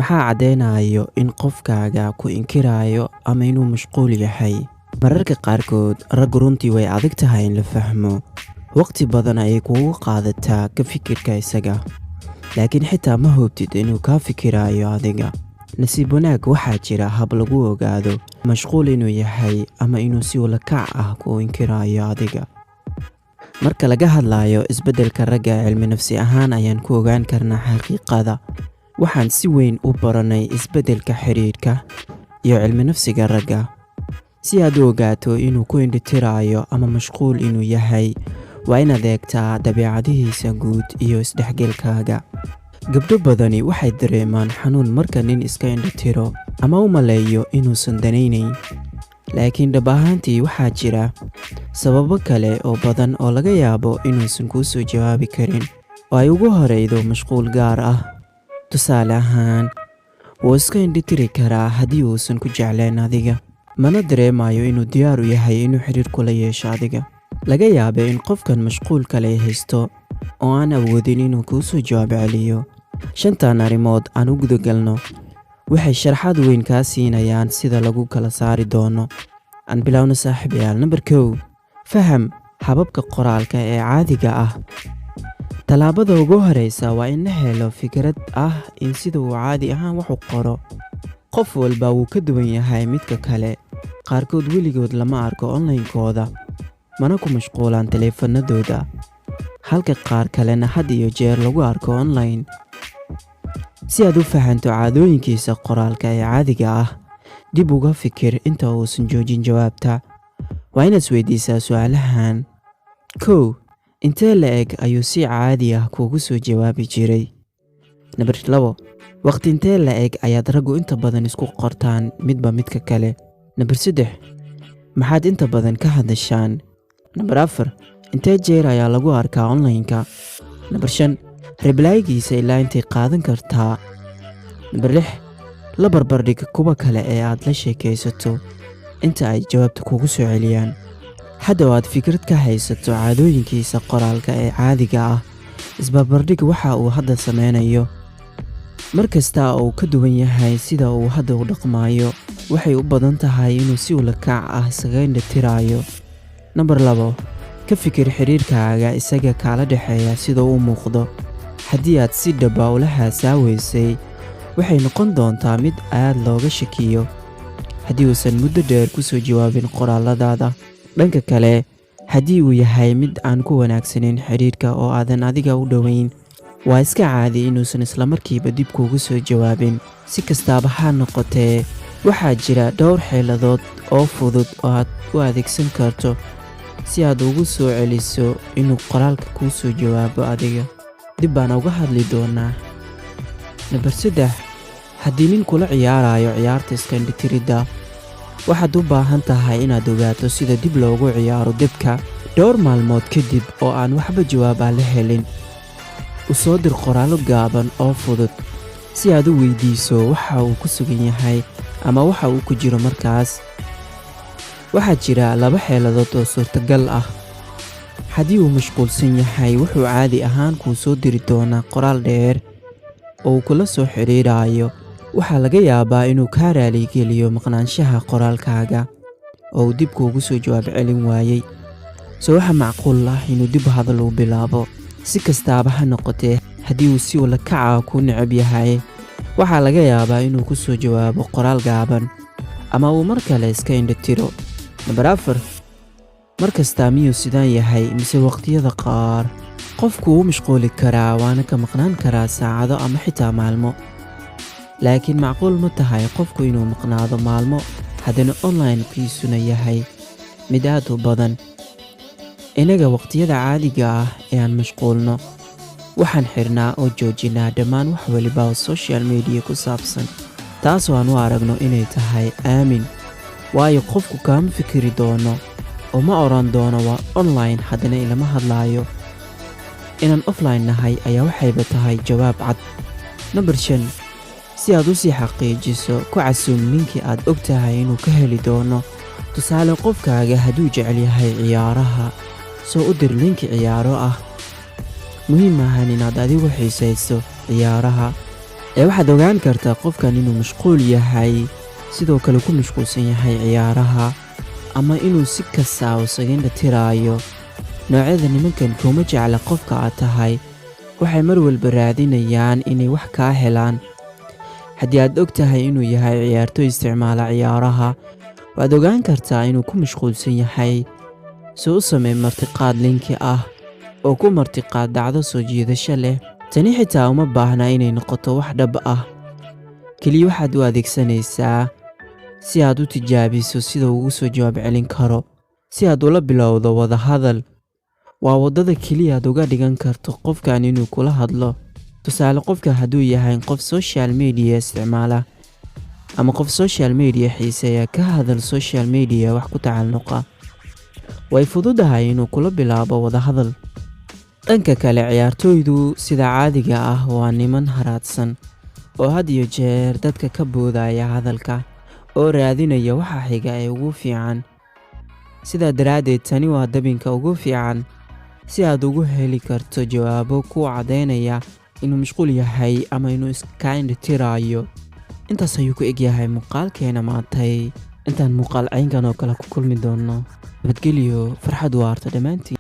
Maxaa caddeynayo in qofkaaga ku inkirayo ama inuu mashquul yahay? Mararka qaarkood raggu runtii way adag tahay in la fahmo. Waqti badan ayay kugu qaadataa ka fikirka isaga, laakiin xitaa ma hubtid inuu kaa fikirayo adiga. Nasiib wanaag, waxaa jira hab lagu ogaado mashquul inuu yahay ama inuu si ula kac ah kuu inkirayo adiga. Marka laga hadlayo isbeddelka ragga, cilmi nafsi ahaan ayaan ku ogaan karnaa xaqiiqada. Waxaan si weyn u baranay isbeddelka xiriirka iyo cilmi nafsiga ragga. Si aad u ogaato inuu ku indhitirayo ama mashquul inuu yahay, waa inaad eegtaa dabeecadihiisa guud iyo isdhexgalkaaga. Gabdho badani waxay dareemaan xanuun marka nin iska indhitiro ama u maleeyo inuusan danaynayn. Laakiin dhab ahaantii waxaa jira sababo kale oo badan oo laga yaabo inuusan kuu soo jawaabi karin, oo ay ugu horeydo mashquul gaar ah. Tusaale ahaan, wuu iska indhitiri karaa haddii uusan ku jeclayn adiga, mana dareemayo inuu diyaar u yahay inuu xiriir kula yeesho adiga. Laga yaabee in qofkan mashquul kale haysto oo aan awoodin inuu kuu soo jawaab celiyo. Shantan arrimood aan u gudagalno waxay sharaxaad weyn kaa siinayaan sida lagu kala saari doono. Aan bilowno, saaxiibayaal. Number 1, faham hababka qoraalka ee caadiga ah. Tallaabada ugu horeysa waa in la helo fikrad ah in sida uu caadi ahaan wax u qoro. Qof walba wuu ka duwan yahay midka kale. Qaarkood weligood lama arko online-kooda, mana ku mashquulaan taleefanadooda, halka qaar kalena had iyo jeer lagu arko online. Si aad u fahanto caadooyinkiisa qoraalka ee caadiga ah, dib uga fikir inta uusan joojin jawaabta. Waa inaad isweydiisaa su'aalahan. 1, intee la'eg ayuu si caadi ah kuugu soo jawaabi jiray? Nambar 2, waqti intee la'eg ayaad raggu inta badan isku qortaan midba midka kale? Nambar 3, maxaad inta badan ka hadashaan? Nambar 4, intee jeer ayaa lagu arkaa online-ka? Nambar 5, reply-giisa ilaa intay qaadan kartaa? Nambar 6, la barbardhig kuwa kale ee aad la sheekaysato inta ay jawaabta kugu soo celiyaan. Hadda oo aad fikrad ka haysato caadooyinkiisa qoraalka ee caadiga ah, isbarbardhig waxa uu hadda sameynayo. Mar kasta oo uu ka duwan yahay sida uu hadda u dhaqmayo, waxay u badan tahay inuu si ula kac ah isaga indhatirayo. Nambar 2, ka fikir xiriirkaaga isaga kaala dhexeeya sida uu u muuqdo. Haddii aad si dhab ah ula haasaaweysay, waxay noqon doontaa mid aad looga shakiyo haddii uusan muddo dheer ku soo jawaabin qoraalladaada. Dhanka kale, haddii uu yahay mid aan ku wanaagsanayn xiriirka oo aadan adiga u dhoweyn, waa iska caadi inuusan isla markiiba dib kuugu soo jawaabin. Si kastaaba ha noqotee, waxaa jira dhowr xeeladood oo fudud oo aad u adeegsan karto si aad ugu soo celiso inuu qoraalka kuu soo jawaabo adiga. Dib baan uga hadli doonaa. Nambar 3, haddii nin kula ciyaarayo ciyaarta iska indhatiridda, waxaad u baahan tahay inaad ogaato sida dib loogu ciyaaro debka. Dhowr maalmood kadib oo aan waxba jawaab ah la helin, u soo dir qoraallo gaaban oo fudud si aad u weydiiso waxa uu ku sugan yahay ama waxa uu ku jiro markaas. Waxaa jira laba xeeladood oo suurtagal ah. Haddii uu mashquulsan yahay, wuxuu caadi ahaan kuu soo diri doonaa qoraal dheer oo uu kula soo xiriirayo. Waxaa laga yaabaa inuu kaa raaligeliyo maqnaanshaha qoraalkaaga oo uu dib kuugu soo jawaab celin waayey. So waxaa macquul ah inuu dib hadal u bilaabo. Si kastaaba ha noqotee, haddii uu si ula kac ah kuu neceb yahay, waxaa laga yaabaa inuu ku soo jawaabo qoraal gaaban ama uu mar kale iska indhatiro. Nambar 4, mar kastaa miyuu sidaan yahay mise waqtiyada qaar? Qofku wuu mashquuli karaa, waana ka maqnaan karaa saacado ama xitaa maalmo. Laakiin macquul ma tahay qofku inuu maqnaado maalmo haddana online-kiisuna yahay mid aad u badan? Innaga waqtiyada caadiga ah ee aan mashquulno, waxaan xirnaa oo joojinaa dhammaan wax waliba oo social media ku saabsan, taasoo aan u aragno inay tahay aamin, waayo qofku kaama fikiri doono oo ma odhan doono waa online haddana ilama hadlaayo. Inaan offline nahay ayaa waxayba tahay jawaab cad. Nambar 5, si aad u sii xaqiijiso, ku casuum ninkii aad og tahay inuu ka heli doono. Tusaale, qofkaaga hadduu jecel yahay ciyaaraha, soo u dir link ciyaaro ah. Muhiim maahan inaad adigu xiisayso ciyaaraha ee Ee waxaad ogaan kartaa qofkan inuu mashquul yahay, sidoo kale ku mashquulsan yahay ciyaaraha, ama inuu si kasta isaga indha tiraayo. Noocyada nimankan kuma jecla qofka aad tahay. Waxay mar walba raadinayaan inay wax kaa helaan. Haddii aad og tahay inuu yahay ciyaartoy isticmaala ciyaaraha, waad ogaan kartaa inuu ku mashquulsan yahay. Soo u samee martiqaad linki ah oo ku martiqaad dhacdo soo jiidasho leh. Tani xitaa uma baahna inay noqoto wax dhab ah. Keliya waxaad u adeegsanaysaa si aad u tijaabiso sida uu ugu soo jawaab celin karo, si aad ula bilowdo wada hadal. Waa waddada keliya aad uga dhigan karto qofkan inuu kula hadlo. Tusaale, qofka hadduu yahay qof social media isticmaala ama qof social media xiiseeya, ka hadal social media wax ku tacalluqa. Way fududahay inuu kula bilaabo wada hadal. Dhanka kale, ciyaartoydu sida caadiga ah waa niman haraadsan oo had iyo jeer dadka ka boodaya hadalka oo raadinaya waxa xiga ee ugu fiican. Sidaa daraaddeed, tani waa dabinka ugu fiican si aad ugu heli karto jawaabo kuu caddaynaya inuu mashquul yahay ama inuu iska indha tiraayo. Intaas ayuu ku egyahay muuqaalkeena maantay. Intaan muuqaal caynkan oo kale ku kulmi doono, nabadgelyo, farxad waarta dhammaantiin.